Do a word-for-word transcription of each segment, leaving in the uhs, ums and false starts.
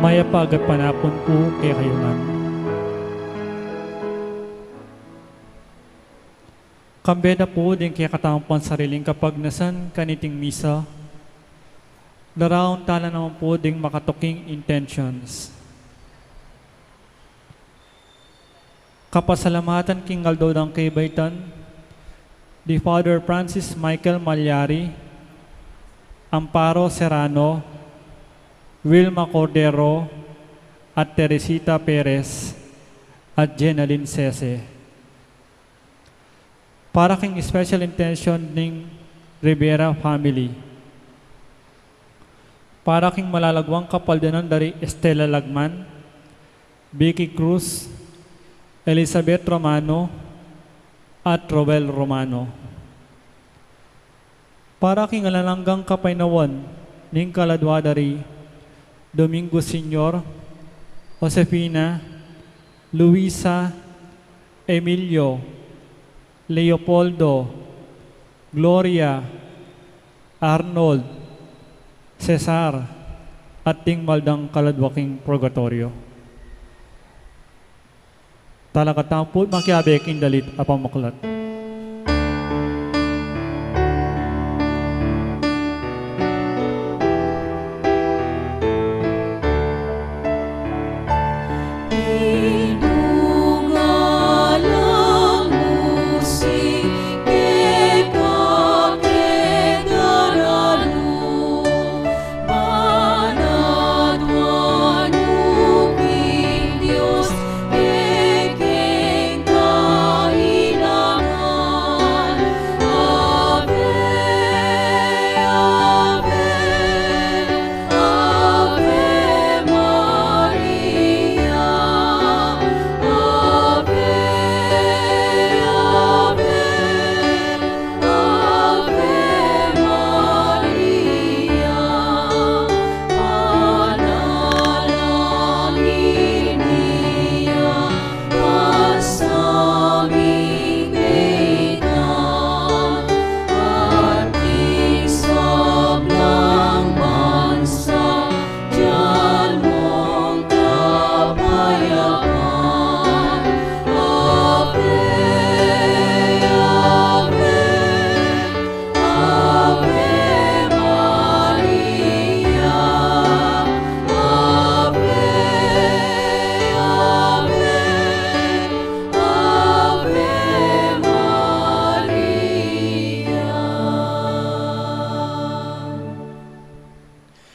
Mayap a agatpanapun pu kekayu ngan. Kambe na pu ding kekatamung pansariling kapagnasan kaniting misa, daraun tala naman pu ding makatuking intentions. Kapasalamatan king aldo dang kebaitan di Father Francis Michael Malyari, Amparo Serrano, Wilma Cordero, at Teresita Perez, at Jenaline Sese. Para king special intention ning Rivera family. Para king malagwang kapaldanan dari Estela Lagman, Vicky Cruz, Elizabeth Romano, at Roel Romano. Para king alang anggang kapaynawan ning kaladwa dari Domingo Senior, Josefina, Luisa, Emilio, Leopoldo, Gloria, Arnold, Cesar, at ding mal dang kaladwa king purgatoryo. Talakad tamu pu't makiabe king dalit a pamaklat.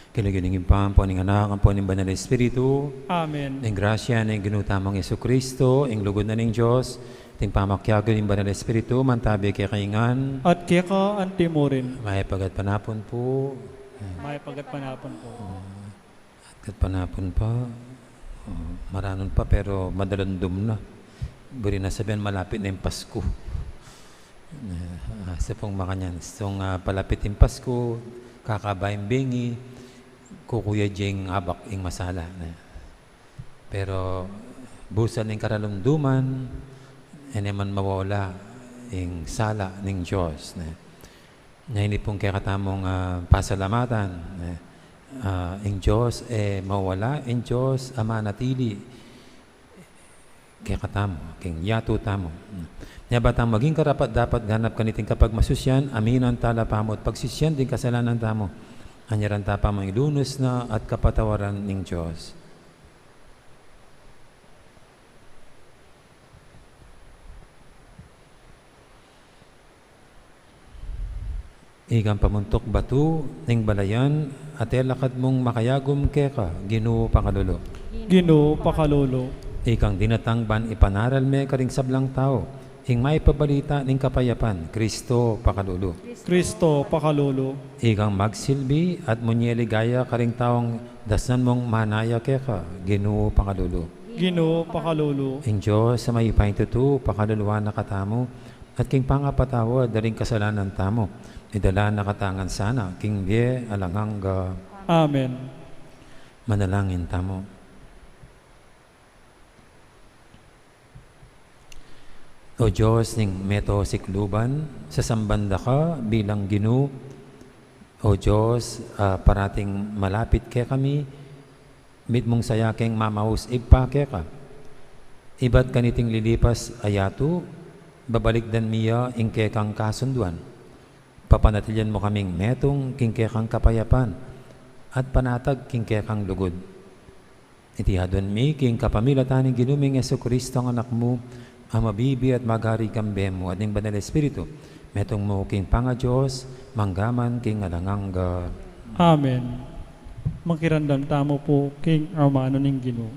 King lagyu ning Ibpa, ampo ning Anak, ampo ning Banal a Espiritu. Amen. Ing grasya ning Ginu tamung Jesucristo, ing lugud na ning Dios, at ing pamakiabe ning Banal a Espiritu, mantabi kekayu ngan. At keka antimurin. Mayap a gatpanapun pu. Mayap a gatpanapun pu. Gatpanapun pa. O, maranun pa, pero madalandum na. Buri na sabian, malapit na ing Pasku. Ah, sa pung makanyan, sung, ah, palapit ing Pasku, kakaba ing bengi, kukuya jeng abak ing masala, ne. Pero busal ning karalumduman, e ne man mawala ing sala ning Dios, ne. Nya ini pung kekatamung, ah, pasalamatan, ne. Ah, ing Dios e mawala, ing Dios a manatili kekatamu, king yatu tamu. Nya ba tang maging karapat-dapat ganap kaniting kapagmasusian, aminan tala pamu at pagsisian ding kasalanan tamu. Anyaran ta pamung ilunus na at kapatawaran ning Dios. Ikang pamuntuk batu ning balayan, at e lakad mung makayagum keka, Ginu pakalulu. Ginu pakalulu. Ikang dinatang ban ipanaral me karing sablang tau ing maipabalita ning kapayapan, Kristo pakalulu. Kristo pakalulu. Ikang magsilbi at munye ligaya karing taung dasnan mung manaya keka, Ginu pakalulu. Ginu pakalulu. Ing Dios a mayupayang tutu pakaluluan na katamu, at king pangapatawad da ring kasalanan tamu, idala na katamu ngan sana king bie alang angga. Amen. Manalangin tamu. O Dios ning meto sikluban, sasamban da ka bilang Ginu. O Dios, ah, parating malapit kekami, Mitmung saya keng mamaus Ibpa keka. Ibat kaniting lilipas a yatu, babalikdan mi ya ing kekang kasunduan. Papanatilian mu kaming metung king kekang kapayapan at panatag king kekang lugud. Iti aduan mi king kapamilatan ning Ginu ming Jesucristo a Anak mu, a mabibie at magari kambe mu at ning Banal Espiritu, metung mu king pangaDios, mangga man king alang angga. Amen. Makiramdam tamu pu king amanu ning Ginu.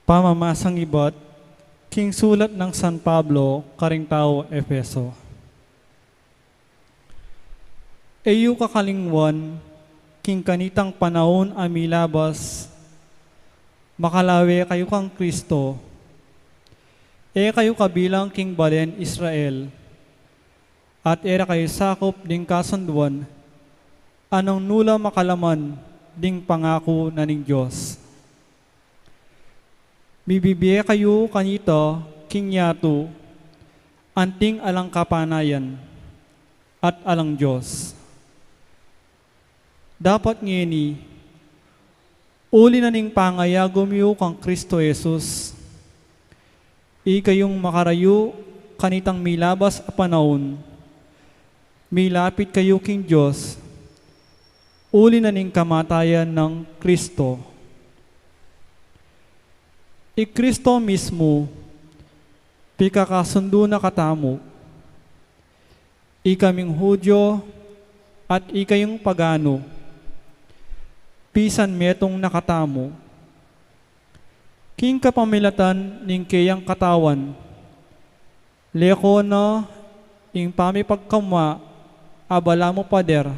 Pamamasang ibat king sulat nang San Pablo karing tau Efeso. E yu kakalingwan king kanitang panaun a milabas, makalawe kayu kang Kristo. E kayu kabilang king balen Israel, at e ra kayu sakup ding kasunduan a nung nu la makalaman ding pangaku na ning Dios. Mibibie kayu kanita king yatu, anting alang kapanayan at alang Dios. Dapat ngeni, uli na ning pangayagum yu kang Kristo Jesus, ikayung makarayu kanitang milabas a panaun, milapit kayu king Dios, uli na ning kamatayan nang Kristo. I Kristo mismu, pikakasundu na katamu, ikaming Judio at ikayung pagano, pisan metung na katamu. King kapamilatan ning keyang katawan, leko na ing pamipagkamua a balamu pader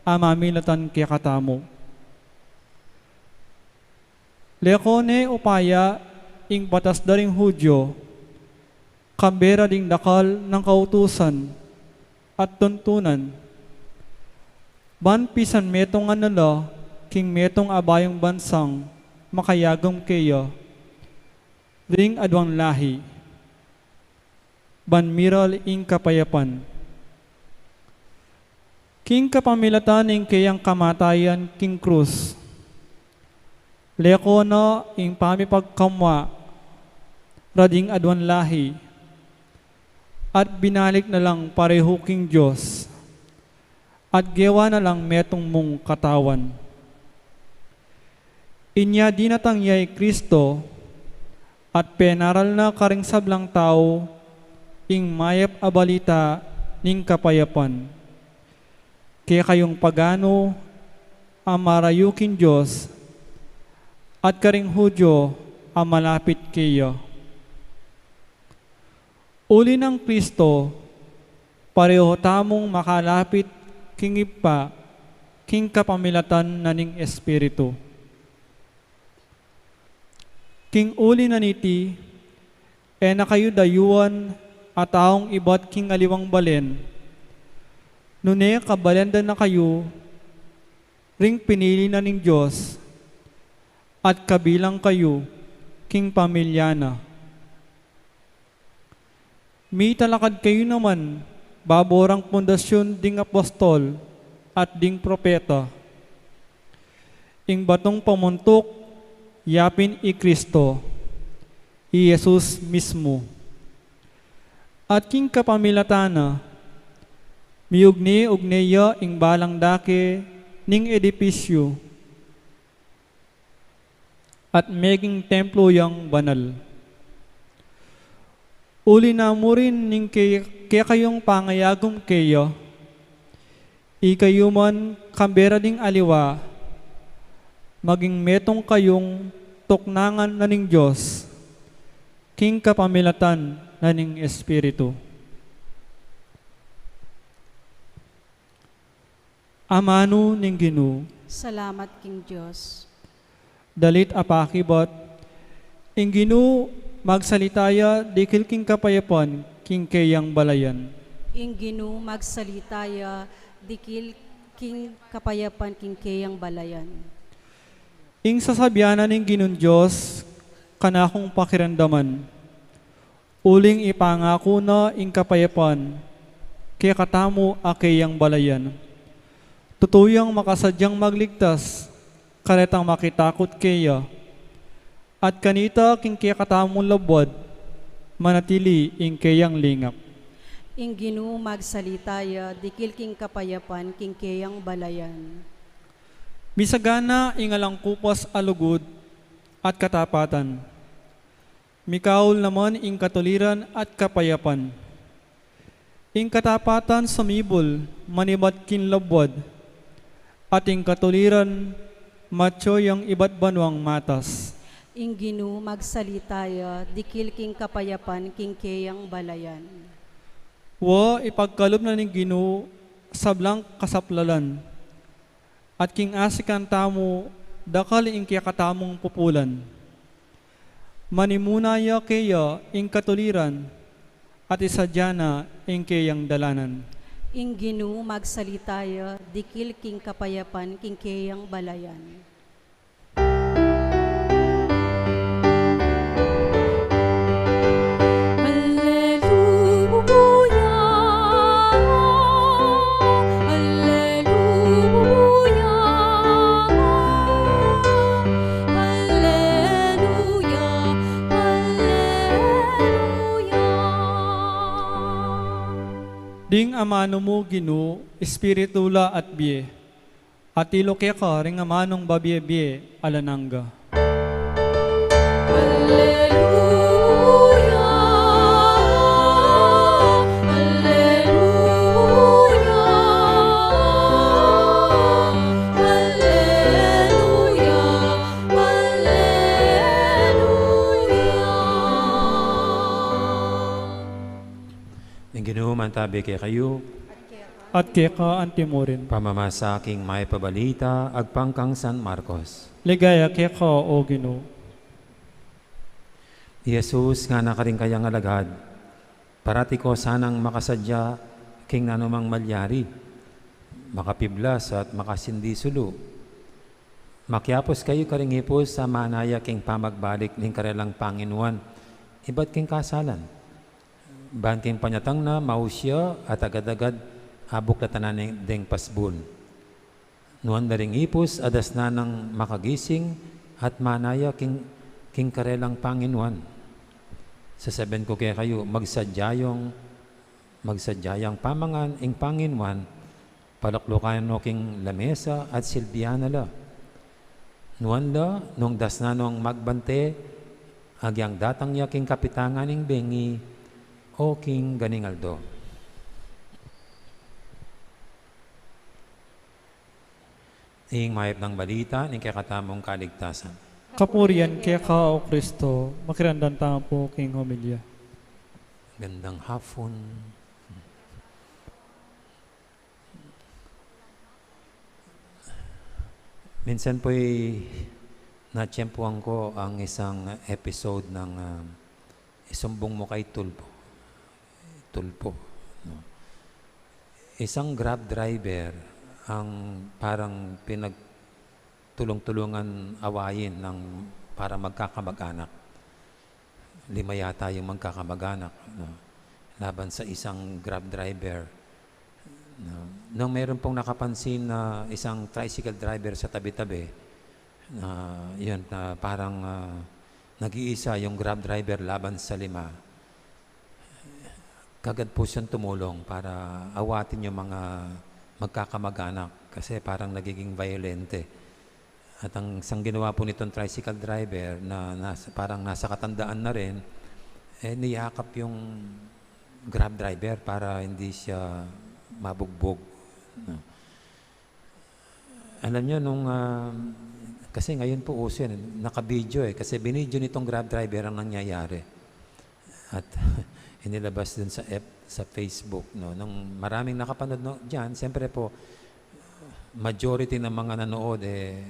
a mamilatan kekatamu. Leko ne upaya ing batas da ring Judio, kambe ra ding dakal nang kautusan at tuntunan, ban pisan metungan na la king metung a bayung bansang makayagum keya ring aduang lahi, ban miral ing kapayapan. King kapamilatan ning keyang kamatayan king krus, leko na ing pamipagkamua ra ding aduang lahi, at binalik na lang parehu king Dios, at gewa na lang metung mung katawan. Inya dinatang ya i Kristo, at penaral na karing sablang tau ing mayap a balita ning kapayapan, kekayung pagano a marayu king Dios, at karing Judio a malapit keya. Uli nang Kristo, pareho tamung makalapit king Ibpa king kapamilatan na ning Espiritu. King uli na niti, e na kayu dayuan a taung ibat king aliwang balen, nune kabalendan na kayu ring pinili na ning Dios, at kabilang kayu king pamilya na. Mitalakad kayu naman babo rang pundasyun ding apostol at ding propeta. Ing batung pamuntuk, yapin i Kristo, i Jesus mismu. At king kapamilatan na, miugne-ugne ya ing balang dake ning edipisyu, at meging templo yang banal. Uli na mu rin ning ke-, kekayung pangayagum keya, ikayu man kambe ra ding aliwa, maging metung kayung tuknangan na ning Dios, king kapamilatan na ning Espiritu. Amanu ning Ginu. Salamat king Dios. Dalit a pakibat. Ing Ginu magsalita ya dikil king kapayapan king keyang balayan. Ing Ginu magsalita ya dikil king kapayapan king keyang balayan. Ing sasabian na ning Ginung Dios, kanakung pakiramdaman. Uling ipangaku na ing kapayapan kekatamu a keyang balayan. Tutu yang makasadyang magligtas karetang makitakut keya. At kanita king kekatamung lubud, manatili ing keyang lingap. Ing Ginu magsalita ya dikil king kapayapan king keyang balayan. Misagana ing alang kupas a lugud at katapatan. Mikaul naman ing katuliran at kapayapan. Ing katapatan sumibul manibat king lubud, at ing katuliran matyu yang ibat banwang matas. Ing Ginu magsalita ya dikil king kapayapan king keyang balayan. Wa, ipagkalub na ning Ginu sablang kasaplalan. At king asikan tamu, dakal ing kekatamung pupulan. Manimuna ya keya ing katuliran, at isadya na ing keyang dalanan. Ing Ginu magsalita ya dikil king kapayapan king keyang balayan. Alleluia, alleluia, alleluia, alleluia. Ding amanu mu, Ginu, espiritu la at bie. Atilu keka ring amanung babie-bie alang angga. Alleluia, alleluia, alleluia, alleluia. Ing Ginu mantabi kekayu. At keka antimurin. Pamamasa king Mayap a Balita agpang kang San Marcos. Ligaya keka, O Ginu. I Jesus ngana karing kayang alagad, parati ko sanang makasadya king nanumang malyari, makapiblas at makasindisulu. Makiapus kayu karing ipus a manaya king pamagbalik ning karelang Panginuan ibat king kasalan. Ban king panyatang na, mausya at agad-agad abuklatan na deng pasbun. Nuan la ring ipus a dasnan nang makagising at manaya king, king karelang Panginuan. Sasabian ku kekayu, magsadya yung, magsadya yang pamangan ing Panginuan, paluklukan no king lamesa at silbian na la. Nuan la, nung dasnan nong magbante, agyang datang ya king kapitangan ning bengi, o king ganing aldo. Ing Mayap a Balita ning kekatamung kaligtasan. Kapurian keka, O Kristo. Makiramdam tamu pu king homilya. Gandang hapon. Minsan pu'y natiyempuhan ko ang isang episode ng, ah, Isumbong Mo Kay Tulfo. Tulfo, no? Isang Grab driver ang parang pinagtulong-tulungan awayin ng para magkakamag-anak. Lima yata yung magkakamag-anak, no? Laban sa isang Grab driver, no? Nung meron pong nakapansin na isang tricycle driver sa tabi-tabi, na yun, na parang, ah, nag-iisa yung Grab driver laban sa lima, kagad po siyang tumulong para awatin yung mga magkakamag-anak kasi parang nagiging violente. At ang isang ginawa po nitong tricycle driver na nasa, parang nasa katandaan na rin, eh, niyakap yung Grab driver para hindi siya mabugbog, no? Alam niyo, nung, ah, kasi ngayon po uso yan, naka-video eh, kasi binidyo nitong Grab driver ang nangyayari. At inilabas dun sa F-, sa Facebook, no? Nung maraming nakapanood, no, dyan, siyempre po, majority ng mga nanood, eh,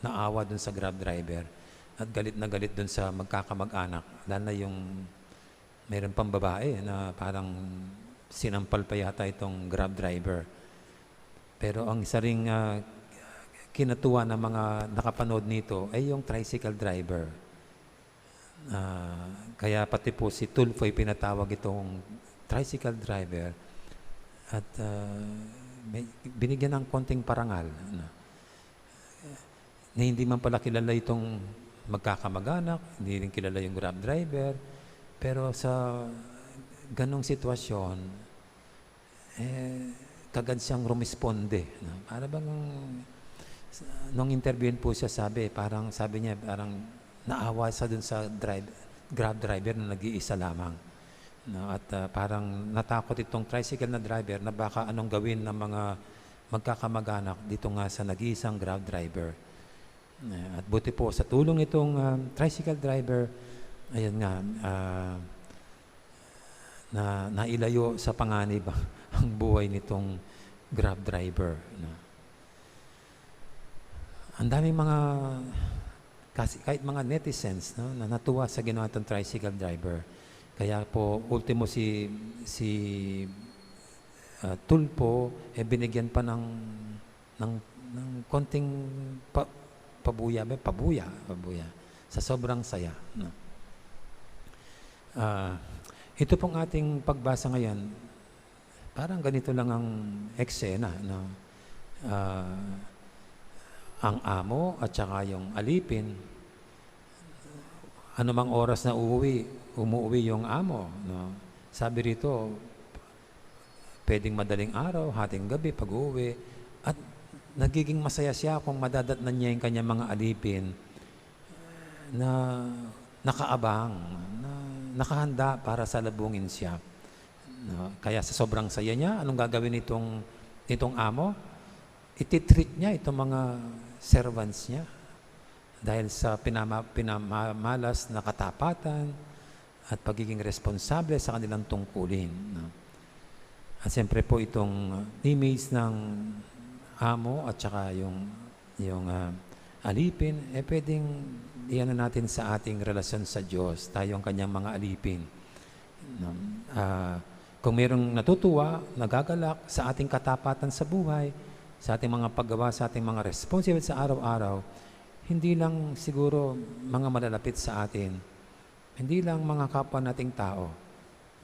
naawa dun sa Grab driver at galit na galit dun sa magkakamag-anak. Lalo na yung meron pang babae na parang sinampal pa yata itong Grab driver. Pero ang isa ring, ah, kinatuwa ng mga nakapanood nito ay yung tricycle driver. Ah, kaya pati po si Tulfo ay pinatawag itong tricycle driver at, ah, may, binigyan ng konting parangal, ano. Na hindi man pala kilala itong magkakamag-anak, hindi rin kilala yung Grab driver, pero sa ganong sitwasyon, eh, kagad siyang rumisponde, no? Para bang, nung interviewin po siya, sabi, parang sabi niya, parang naawa siya dun sa drive-, Grab driver na nag-iisa lamang, no? At, ah, parang natakot itong tricycle na driver na baka anong gawin ng mga magkakamag-anak dito nga sa nag-iisang Grab driver. Eh, at buti po sa tulong nitong, ah, tricycle driver, ayun nga, ah, na nailayo sa panganib ang buhay nitong Grab driver, no? Ang daming mga, kasi kahit mga netizens, no, na natuwa sa ginawa nitong tricycle driver. Kaya po, ultimo si, si, ah, Tulfo, eh, binigyan pa ng, ng, ng konting pa-, pabuya, ba? Pabuya, pabuya. Sa sobrang saya, no? Ah, ito pong ating pagbasa ngayon, parang ganito lang ang eksena, no? Ah, ang amo at saka yung alipin, anumang oras na uuwi, umuwi yung amo, no? Sabi rito, pwedeng madaling araw, hating gabi, pag-uwi, at nagiging masaya siya kung madadatnan niya yung kanyang mga alipin na nakaabang, na nakahanda para salubungin siya. No? Kaya sa sobrang saya niya, anong gagawin nitong, nitong amo? Ititreat niya itong mga servants niya dahil sa pinama-, pinamalas na katapatan at pagiging responsable sa kanilang tungkulin, no? At siyempre po, itong image ng amo at saka yung, yung, ah, alipin, eh, pwedeng iano natin sa ating relasyon sa Diyos, tayo ang kanyang mga alipin, no? Ah, kung mayroong natutuwa, nagagalak sa ating katapatan sa buhay, sa ating mga paggawa, sa ating mga responsibilidad sa araw-araw, hindi lang siguro mga malalapit sa atin, hindi lang mga kapwa nating tao.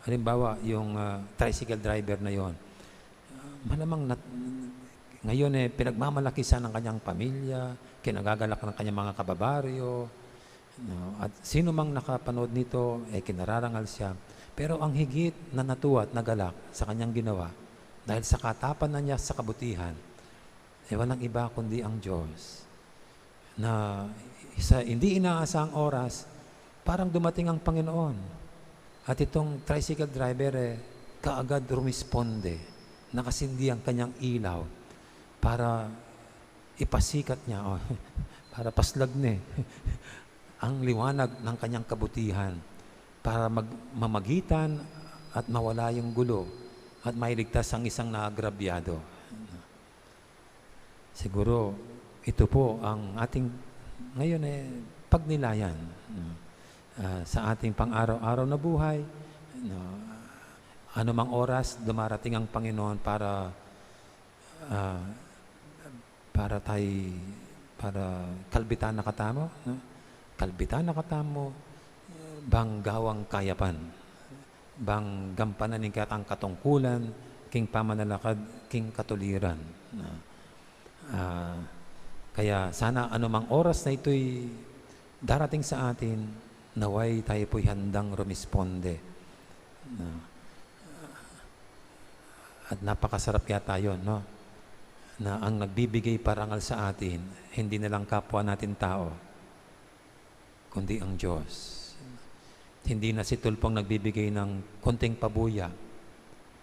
Halimbawa, yung, ah, tricycle driver na yon. Ah, malamang nat-, ngayon, eh, pinagmamalaki siya ng kanyang pamilya, kinagagalak ng kanyang mga kababaryo, no? At sino mang nakapanood nito, eh, kinararangal siya. Pero ang higit na natuwa at nagalak sa kanyang ginawa, dahil sa katapatan niya sa kabutihan, eh, walang iba kundi ang Diyos. Na sa hindi inaasahang oras, parang dumating ang Panginoon. At itong tricycle driver, eh, kaagad rumisponde. Nakasindi ang kanyang ilaw para ipasikat niya, o, para paslagin ang liwanag ng kanyang kabutihan para mag-, mamagitan at mawala yung gulo at mailigtas ang isang naagrabyado. Siguro, ito po ang ating ngayon, eh, pagnilayan, no? Ah, sa ating pang-araw-araw na buhay, no? Anumang oras, dumarating ang Panginoon para, ah, para tay-, para kalbitan na katamu, no? Kalbitan na katamu, bang gawang kayapan, bang gampanan ing kekatang katungkulan, king pamanalakad, king katuliran, no? Ah, kaya sana anumang oras na ito'y darating sa atin, nawa'y tayo po'y handang rumisponde, no? At napakasarap yata yun, no? Na ang nagbibigay parangal sa atin, hindi na lang kapwa natin tao, kundi ang Diyos. Hindi na si Tulfong nagbibigay ng konting pabuya,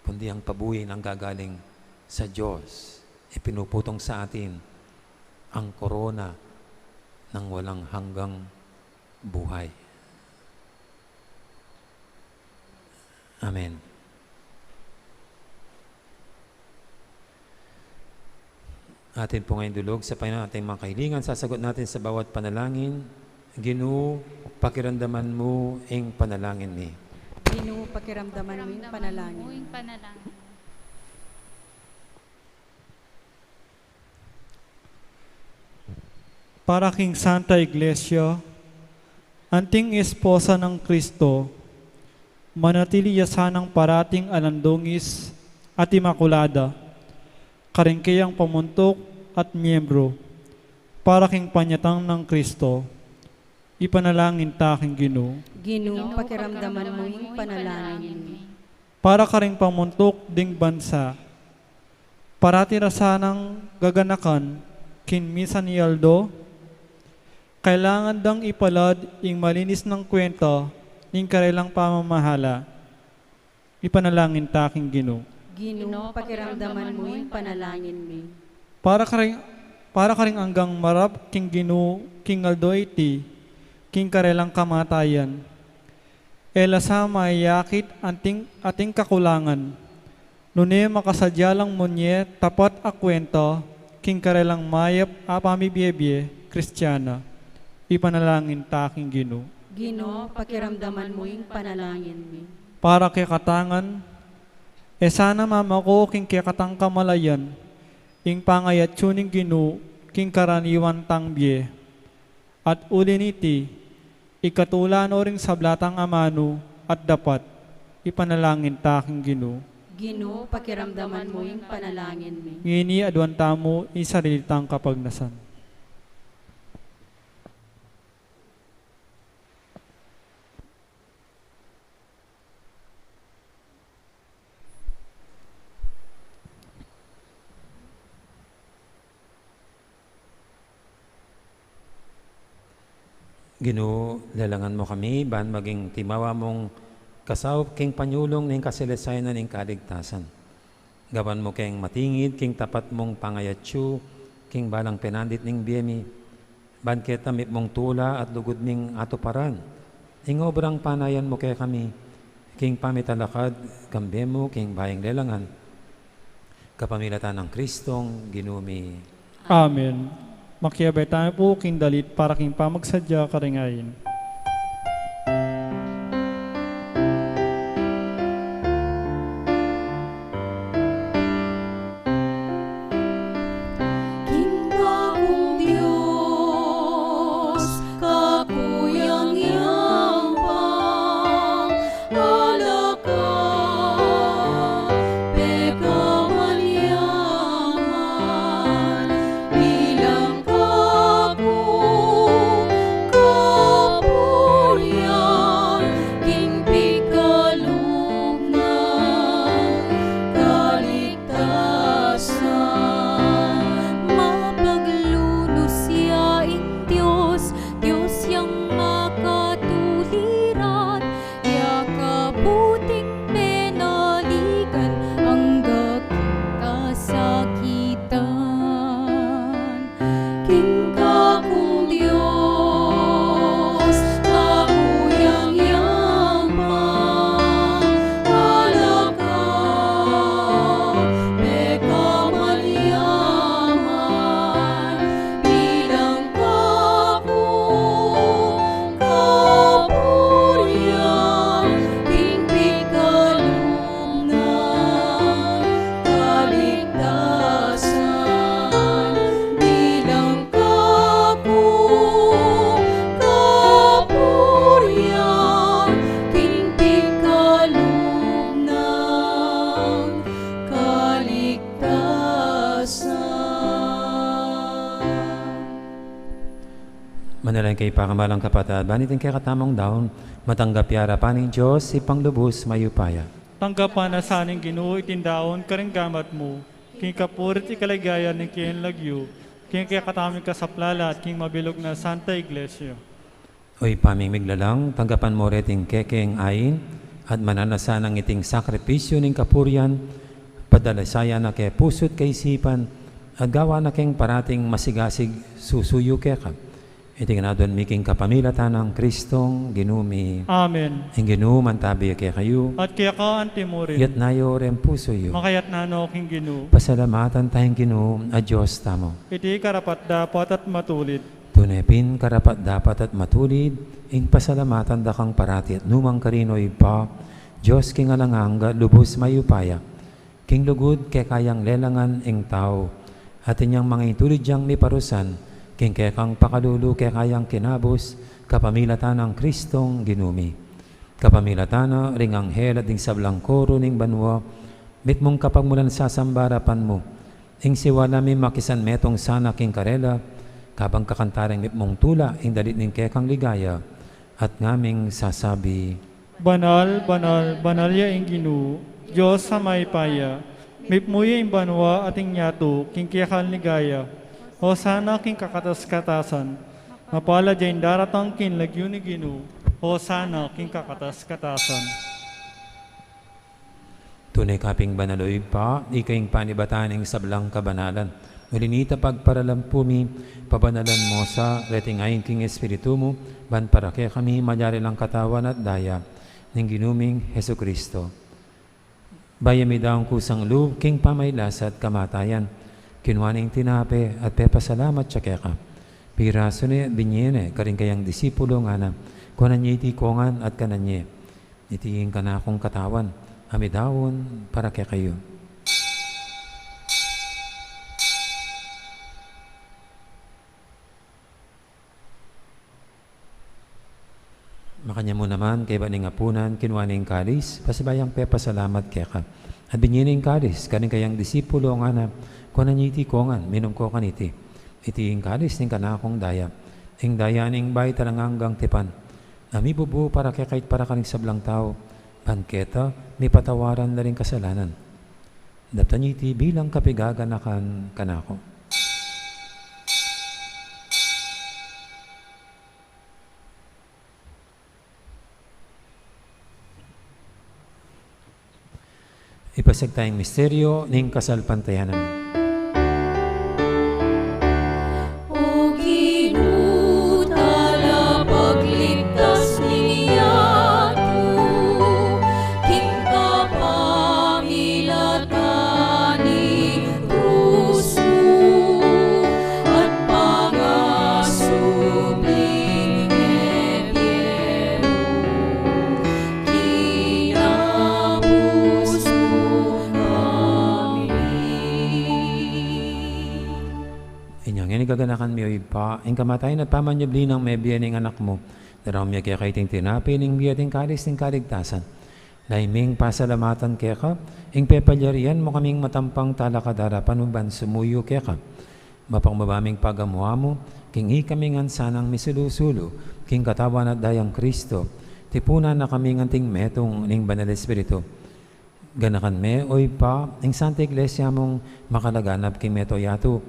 kundi ang pabuya nanggagaling sa Diyos. Ipinuputong sa atin ang korona ng walang hanggang buhay. Amen. Atin pung dulog sa Panginoon ating mga kahilingan, sasagot natin sa bawat panalangin. Ginu, pakiramdaman mu ing panalangin mi. Ginu, pakiramdaman mu ing panalangin mi. Para king Santa Iglesia, anting esposa nang Kristo, manatili ya sanang parating alang dungis at imakulada, karing keyang pamuntuk at miyembro, para king panyatang nang Kristo, ipanalangin ta king Ginu. Ginu, pakiramdaman mu ing panalangin mi. Para karing pamuntuk ding bansa, parati ra sanang gaganakan king misa ning aldo, kailangan dang ipalad ing malinis nang kwenta ning karelang pamamahala. Ipanalangin ta king Ginu. Ginu, pakiramdaman mu ing panalangin mi. Para karing, para karing anggang marap king Ginu king aldo iti, king karelang kamatayan. E la sa maiyakit ating, ating kakulangan, nune makasadya lang munye tapat a kwenta king karelang mayap a pamibie-bie Kristiana. Ipanalangin ta king Ginu. Ginu, pakiramdaman mu ing panalangin mi. Para kekatang ngan, e sana mamako king kekatang kamalayan ing pangayatsu ning Ginu king karaniwan tang bie. At uli niti, ikatula no ring sabla tang amanu at dapat. Ipanalangin ta king Ginu. Ginu, pakiramdaman mu ing panalangin mi. Ngeni aduan tamu ing sarili tang kapagnasan. Ginu, lelangan mu kami ban maging timawa mung kasaup king panyulung ning kasalasayan ning kaligtasan. Gawan mu keng matingid king tapat mung pangayatsu king balang penandit ning bie mi, ban keta mipmung tula at lugud ming atuparan ing obrang panayan mu kekami king pamitalakad kambe mu king bayung lelangan, kapamilatan nang Kristong Ginu mi. Amen. Makiabay tamu pu king dalit para king pamagsadya karing ain. King Ginu, kaku yang yang pang alaka, peka man yaman, bilang kaku kapurian, king pikalugnan, kaligtasan. Mapaglunus ya ing Dios, Dios yang makatuliran, ya kabuting penaligan, angga king kasakitan. King kakung Dios, kaku yang yang pang alaka, peka man yaman, bilang kaku kapurian, king pikalugnan, kaligtasan, bilang kaku kapurian, king pikalugnan, kaligtasan. Manalangin kayu pakamalan kung kapatad, ban iting kekatamung daun, matanggap ya arapan ning Dios, Ibpang lubus mayupaya. Tanggapan na sa ning Ginu iting daun karing gamat mu, king kapurian at kaligayan ning keyang lagyu, king kekatamung kasaplalan at king mabilug nang Santa Iglesia. O Ibpa ming miglalang, tanggapan mu reting kekeng ain, at mananu na sanang iting sakripisyu ning kapurian, padalasayan na keng pusu't kaisipan, at gawan na keng parating masigasig susuyu keka. Iti ngan aduan mi king kapamilatan nang Kristong Ginu mi. Amen. Ing Ginu mantabi ya kekayu. At keka antimurin. Iyatas yu reng pusu yu. Makayatas no king Ginu. Pasalamatan taya ing Ginu a Dios tamu. Iti karapat-dapat at matulid. Tune pin karapat-dapat at matulid, ing pasalamatan da kang parati at nukarin man, O Ibpa, Dios king alang angga, lubus mayupaya. King lugud keka yang lelangan ing tau, at inyang mangitulid yang miparusan, king kekang pakalulu keka yang kinabus, kapamilatan nang Kristong Ginu mi. Kapamilatan na ring anghel at ding sablang koro ning banua, mitmung kapagmulan sasamba arapan mu. Ing siwala mi makisan metung sana king karela, kabang kakanta reng mitmung tula ing dalit ning kekang ligaya, at ngaming sasabi, Banal, banal, banal ya ing Ginu, Dios a mayupaya, mipmu ya ing banua at ing yatu king kekang ligaya. Hosana king kakatas-katasan. Mapalad ya ing daratang king lagyu ning Ginu. Hosana king kakatas-katasan. Tune ka pin banal, O Ibpa, ika ing panibatan ning sablang kabanalan. Uli na nita pagparalan pu mi, pabanalan mu sa reting ain king Espiritu mu, ban para kekami malyari lang katawan at daya ning Ginu ming Jesucristo. Bayu ya midaun kusang lub king pamagkasakit at kamatayan, kinua ne ing tinape at pepasalamat ya keka. Pirasu ne, binie ne karing kayang disipulo, ngana, kuanan ye iti kongan at kanan ye. Iti ing kanakung katawan a midaun para kekayu. Makanyan mu naman, kaybat ning apunan, kinua ne ing kalis, pasibayu yang pepasalamat keka. At binie ne ing kalis karing kayang disipulo, ngana, kuanan ye iti kongan, minum ko kaniti. Iti ing kalis ning kanakung daya. Ing daya ning bayu at alang anggang tipan, a mibubu para kekayu at para karing sablang tau, ban keta mipatawaran la ring kasalanan. Daptan ye iti bilang kapigaganakan kanaku. Ipasiag taya ing misteryo ning kasalpantayanan. O Ginu, talapagligtas ning yatu, king kapamilatan ning krus mu at pangasubling mie mu, kinabus mu kami. Inya ngeni gaganakan mi, O Ibpa, ing kamatayan at pamanyubli nang mebie ning Anak mu. Daraun mi keka iting tinape ning bie at ing kalis ning kaligtasan. Lalu ming pasalamatan keka ing pepalyarian mu kaming matampang talakad arapan mu ban sumuyu keka. Mapakubli ming pagamu-amu king ikami ngan sanang misulu-sulu king katawan at dayang Kristo, tipunan na kami ngan anting metung ning Banal Espiritu. Ganakan me, O Ibpa, ing Santa Iglesia mung makalaganap king mabilug a yatu,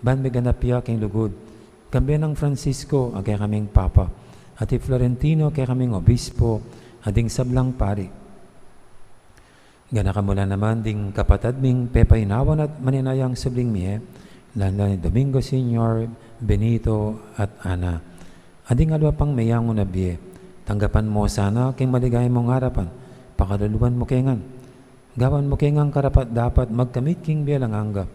ban miganap ya king lugud, kambe nang Francisco a kekaming Papa, at i Florentino a kekaming Obispo, at ding sablang pari. Ganakan mu la naman ding kapatad ming pepainawan at maninayang subling mie, lalu na i Domingo Senior, Benito, at Ana. At ding aliwa pang meyangu na bie, tanggapan mu sana king maligaya mung arapan, pakaluluan mu ke ngan. Gawan mu ke ngan karapat-dapat magkamit king bie alang angga.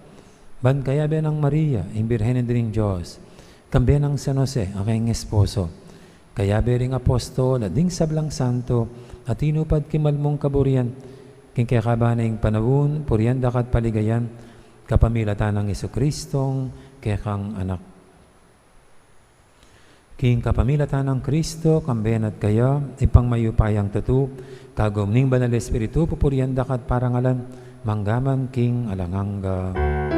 Ban kayabe nang Maria, ing Birhen a Ina ning Dios, kambe nang San Jose a kayang esposo, kayabe ring apostol at ding sablang santo a tinupad king malmung kaburian, king kekaban ning panaun, purian da ka at paligayan, kapamilatan nang Jesucristong kekang Anak. King kapamilatan nang Kristo, kambe na at kaya, Ibpang mayupayang tutu, kagum ning Banal Espiritu, pupurian da ka at parangalan, mangga man king alang angga. Amen.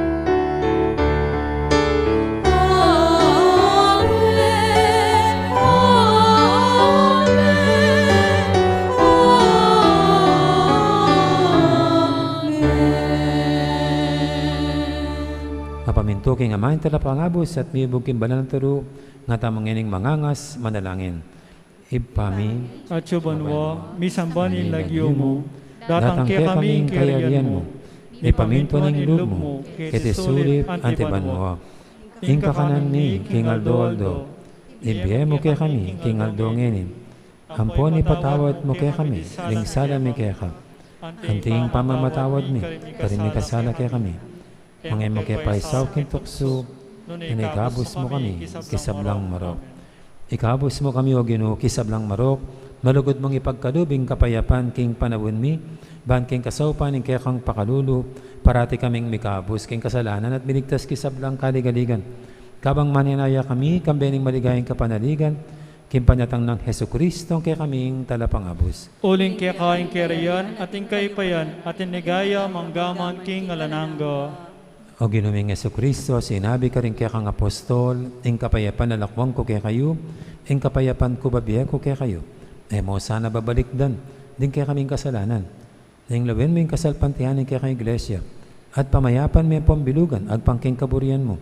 Amen. Amen. Mapamintu king Ama ing Talapangabus at mibug king banal a turu, ngatamu ngening mangangas manalangin. Ibpa mi, atsu ka banua, misamban ya ing lagyu mu, datang kekami ing kayarian mu, mipamintuan ing lub mu, keti sulip anti banua. Ing kakanan mi king aldo-aldo, ibie mu kekami king aldo ngeni. Ampon ipatawad mu kekami ding sala mi keka, anti ing pamamatawad mi karing mikasala kekami. Manga e mu ke paisaul king tuksu, nune ikabus mu kami king sablang marok. Ikabus mu kami, O Ginu, king sablang marok, malugud mung ipagkalub ing kapayapan king panaun mi, ban king kasaupan ning kekang pakalulu, parati kaming mikabus king kasalanan at miligtas king sablang kaligaligan. Kabang manenaya kami, kambe ning maligayang kapanaligan, king panyatang nang Jesucristo, a kekaming talapangabus. Uling keka ing kayarian, at ing kayupayan, at ing ligaya, mangga man king alang angga. O Ginu ming Jesucristo, sinabi karing kekang apostol, ing kapayapan lalakwan ku kekayu, ing kapayapan ku babie ku kekayu. E mu sana babalikdan ding kekaming kasalanan. Ning lawen mu ing kasalpantayanan ning kekang Iglesia, at pamayapan me pung bilugan agpang king kaburian mu.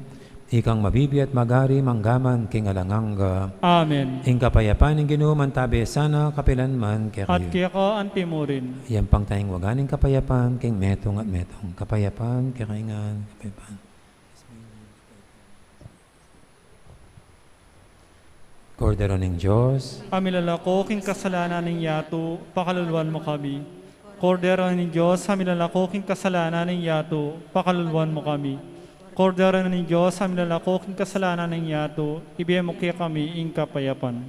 Ikang mabibie at magari mangga man king alang angga. Amen. Ing kapayapan ning Ginu mantabe sana kapilan man kekayu. At keka anti mu rin. Iyampang taya ing waga ning kapayapan king metung at metung. Kapayapan kekayu ngan, kapayapan. Kordero ning Dios, a milalako king kasalanan ning yatu, pakaluluan mu kami. Kordero ning Dios, a milalako king kasalanan ning yatu, pakaluluan mu kami. Kordero ning Dios, a milalako king kasalanan ning yatu, ibie mu kekami ing kapayapan.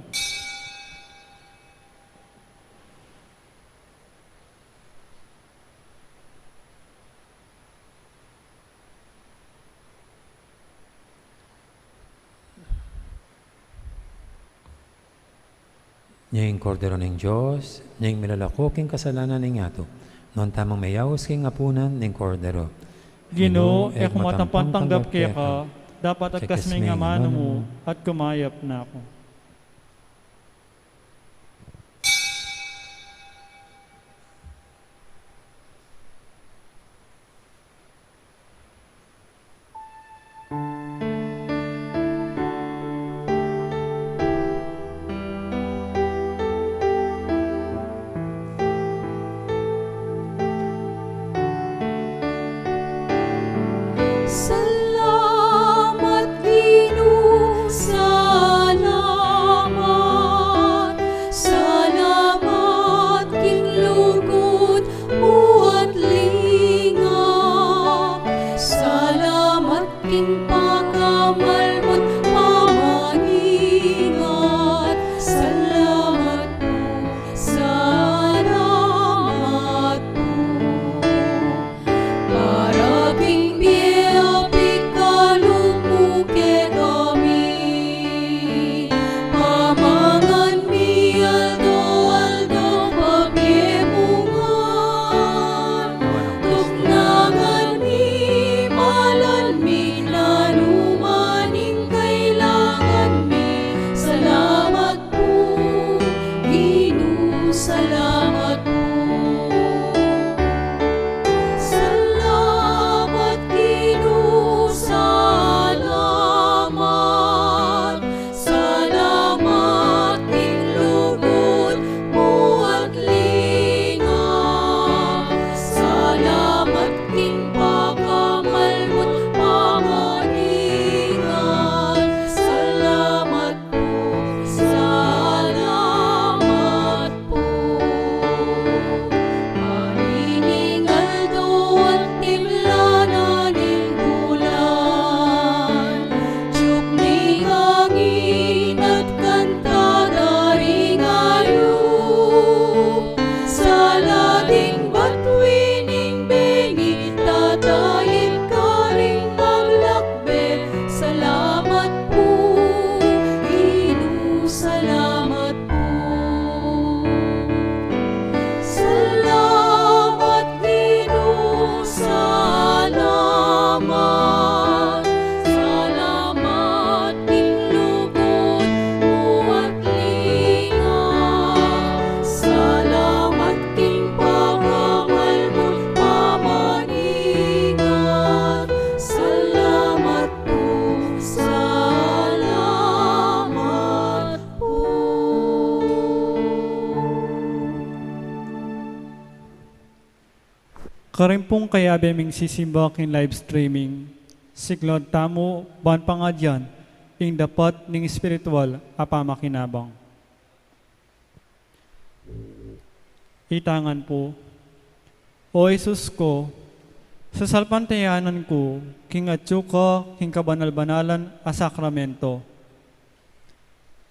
Nya ing Kordero ning Dios, nya ing milalako king kasalanan ning yatu. Nuan tamung meyaus king apunan ning Kordero. Ginu, e ku matampang tanggap keka, dapot agkas me ing amanu mu, at kumayap na ku. Salamat, Ginu, salamat. Salamat king lugud mu at linga. Salamat king pakamal mu't pamaningat. Salamat pu, salamat pu. Para king bie a pikalub mu kekami. Pamangan mi aldo-aldo, pabie mu ngan. Tuknangan mi, malan mi, nanu man ing kailangan mi. Salamat pu, Ginu, salamat pu. Salamat, Ginu, salamat. Salamat king lugud mu at linga. Salamat king pakamal mu't pamaningat. Salamat pu, salamat pu. Manining aldo at timla na ning bulan, tiup ning angin at kanta da ring ayup. Sala ding batwi ning bengi, tatayip karing maglakbe. Salamat pu, Ginu, salamat pu. Salamat, Ginu, salamat. Salamat king lugud mu at linga. Salamat king pakamal mu't pamaningat. Salamat pu, salamat pu. Karing pung kayabe ming sisimba king live streaming, siklaud tamu ban pangadyan Ing dapat ning espiritual a pamakinabang. Itangan pu. O Jesus ku, sasalpantayanan ku king atyu ka king kabanal-banalan a sakramento.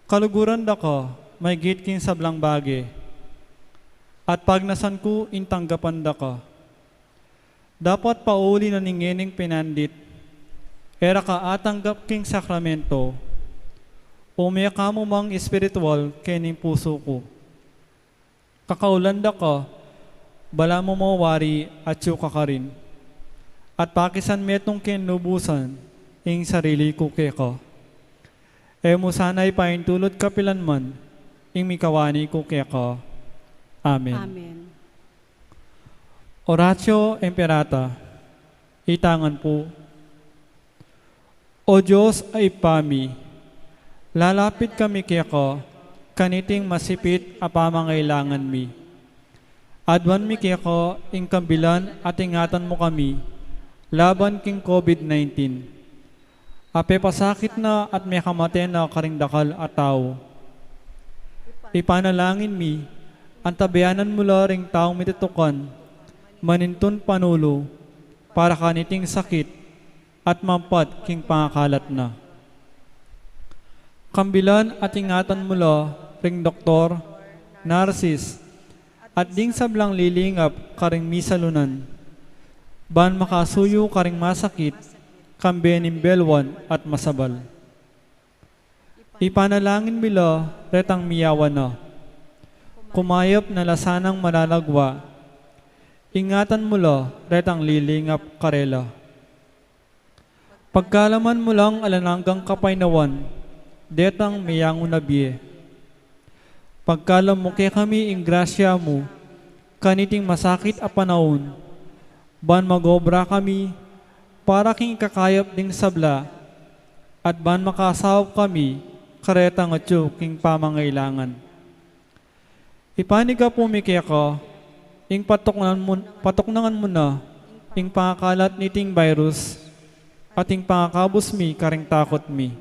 Kaluguran da ka maygit king sablang bage, at pagnasan ku ing tanggapan da ka. Dapat pauli na ning ngening pinandit, e ra ka atanggap king sakramento, ume ka mu mang espiritual kening pusu ku. Kakaulan da ka, balamu mo wari atyu ka karin, at pakisan metung king lubusan ing sarili ku keka. E mu sana ipaintulut kapilan man ing mikawani ku keka. Amen. Amen. Oratio Imperata. Itangan pu. O Dios a Ibpa mi, lalapit kami keka kaniting masipit a pamangailangan mi. Aduan mi keka ing kambilan at ingatan mu kami laban king COVID nineteen. A pepasakit na at mekamate na karing dakal a tau. Ipanalangin mi, antabayanan mu la ring taung mitutukan, manintun panulu, para kaniting sakit, at mampat king pangakalat na. Kambilan at ingatan mu la ring doktor, narsis, at ding sablang lilingap karing misalunan, ban makasuyu karing masakit, kambe ning belwan at masabal. Ipanalangin mi la retang miyawan na. Kumayap na la sanang malalagwa. Ingatan mu la retang lilingap karela. Pagkalaman mu lang alang anggang kapaynawan detang meyangu na bie. Pagkalam mu kekami ing grasya mu kaniting masakit a panaun, ban magobra kami para king ikakayap ding sabla, at ban makasaup kami karetang atyu king pamangailangan. Ipanyawad mi keka ing patuknangan mu, patuknangan mu na ing pangakalat niting virus at ing pangakabus mi karing takut mi.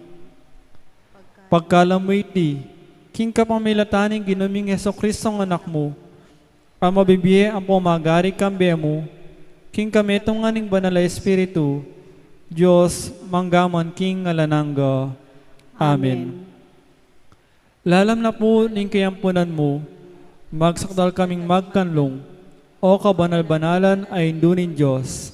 Pagkalam mu iti king kapamilatan ning Ginu ming Jesucristo a Anak mu, a mabibie ampong magari kambe mu king kametungan ning Banal a Espiritu, Dios, mangga man king alang angga. Amen. Amen. Lalam na pu ning kayampunan mu, magsakdal kaming magkanlung, o kabanal-banalan a Indu ning Dios.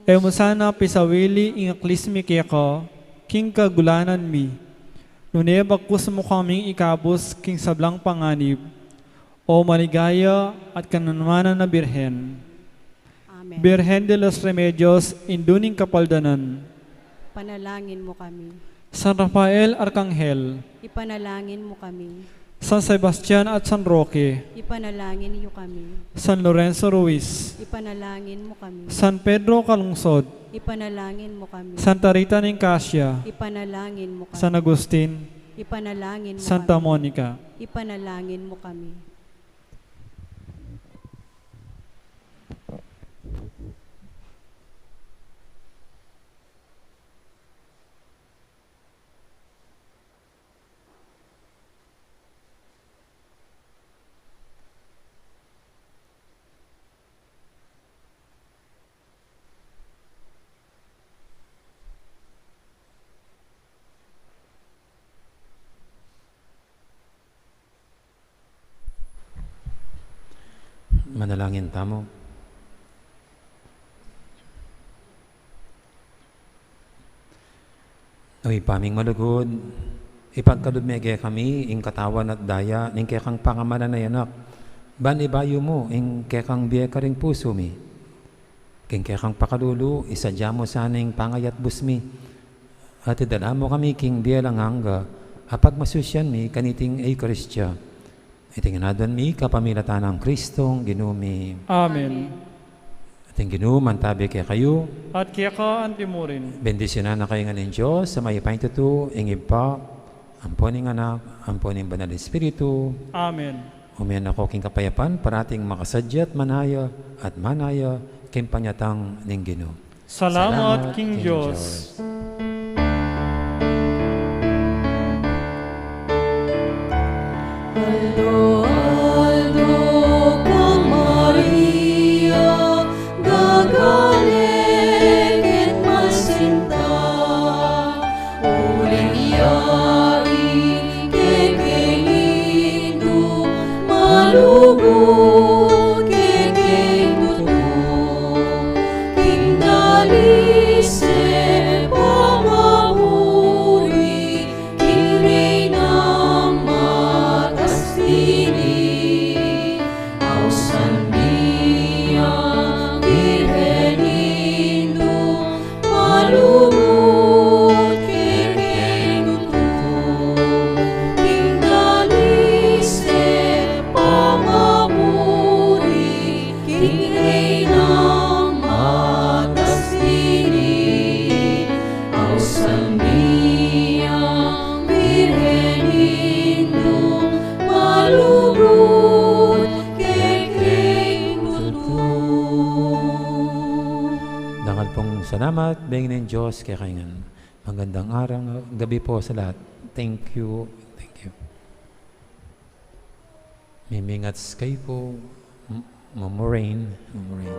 E mu sana pisawili ing aklis mi keka king kagulanan mi, nune bagkus mu kaming ikabus king sablang panganib, o maligaya at kananmanan a Birhen. Amen. Birhen de los Remedios, Indu ning Kapaldanan. Ipanalangin mu kami. San Rafael Arkanghel. Ipanalangin mu kami. San Sebastian at San Roque. Ipanalangin yu kami. San Lorenzo Ruiz. Ipanalangin mu kami. San Pedro Calungsod. Ipanalangin mu kami. Santa Rita ning Casia. Ipanalangin mu kami. San Agustin. Ipanalangin mu kami. Santa Monica. Ipanalangin mu kami. Manalangin tamu. O Ibpa ming malugud, ipagkalub me kekami ing katawan at daya ning kekang pangamalan a Anak, ban ibayu mu ing kekang bie karing pusu mi. King kekang pakalulu, isadya mu sana ing pangayatbus mi, at idala mu kami king bie alang angga, a pagmasusyan mi kaniting Eukaristia. Iti ngan aduan mi kapamilatan nang Kristong Ginu mi. Amen. At ing Ginu mantabi kekayu. At keka anti mu rin. Bendisyunan na kayu ngan ning Dios a mayupayang tutu, ing Ibpa, ampo ning Anak, ampo ning Banal Espiritu. Amen. Ume na kayu king kapayapan, parating makasadya at manaya, at manaya king panyatang ning Ginu. Salamat king Dios. Lugud kekeng tutu, king dalise pamamuri, king Reynang matas dili, ausan mi a Birhen Indu, malugud kekeng tutu. Dakal pung salamat, bengin ing Dios kekayu ngan. Magandang araw, gabi po sa lahat. Thank you. Thank you. Mimingat kayu po, M-, Ma'am Moraine. Ma'am Moraine.